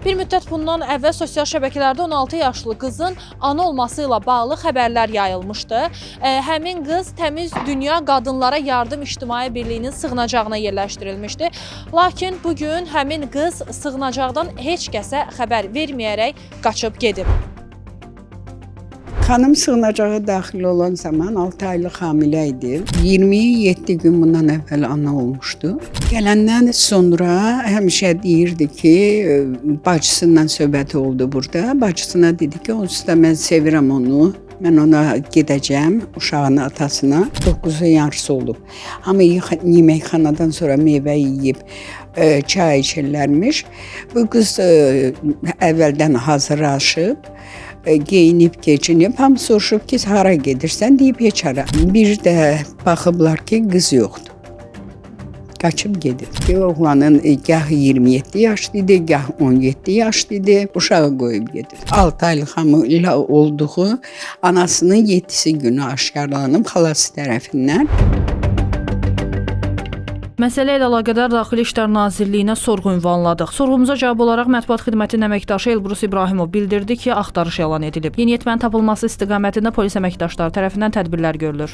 Bir müddət bundan əvvəl sosial şəbəkələrdə 16 yaşlı qızın ana olması ilə bağlı xəbərlər yayılmışdı. Həmin qız Təmiz Dünya Qadınlara Yardım İctimai Birliyinin sığınacağına yerləşdirilmişdi. Lakin bu gün həmin qız sığınacaqdan heç kəsə xəbər verməyərək qaçıb gedib. Xanım sığınacağa daxil olan zaman 6 aylıq hamilə idi. 27 gün bundan əvvəl ana olmuşdu. Gələndən sonra həmişə deyirdi ki, bacısından söhbəti oldu burada. Bacısına dedi ki, onsuz da mən sevirəm onu. Mən ona gedəcəm, uşağın atasına. 9-un yarısı olub. Hamı yeməkxanadan sonra meyvə yeyib, çay içirlərmiş. Bu qız əvvəldən hazırlaşıb, geyinib, keçinib, hamı soruşub ki, hara gedirsən, deyib heç hara. Bir də baxıblar ki, qız yoxdur. Qaçıb gedib. Ki, oğlanın gah 27 yaş idi, gah 17 yaş idi. Uşağı qoyub gedir. 6 aylıq hamilə olduğu anasının 7-si günü aşkarlanıb xalası tərəfindən. Məsələ ilə əlaqədar Daxili İşlər Nazirliyinə sorğu ünvanladıq. Sorğumuza cavab olaraq mətbuat xidmətinin əməkdaşı Elbrus İbrahimov bildirdi ki, axtarış elan edilib. Yeniyetmənin tapılması istiqamətində polis əməkdaşları tərəfindən tədbirlər görülür.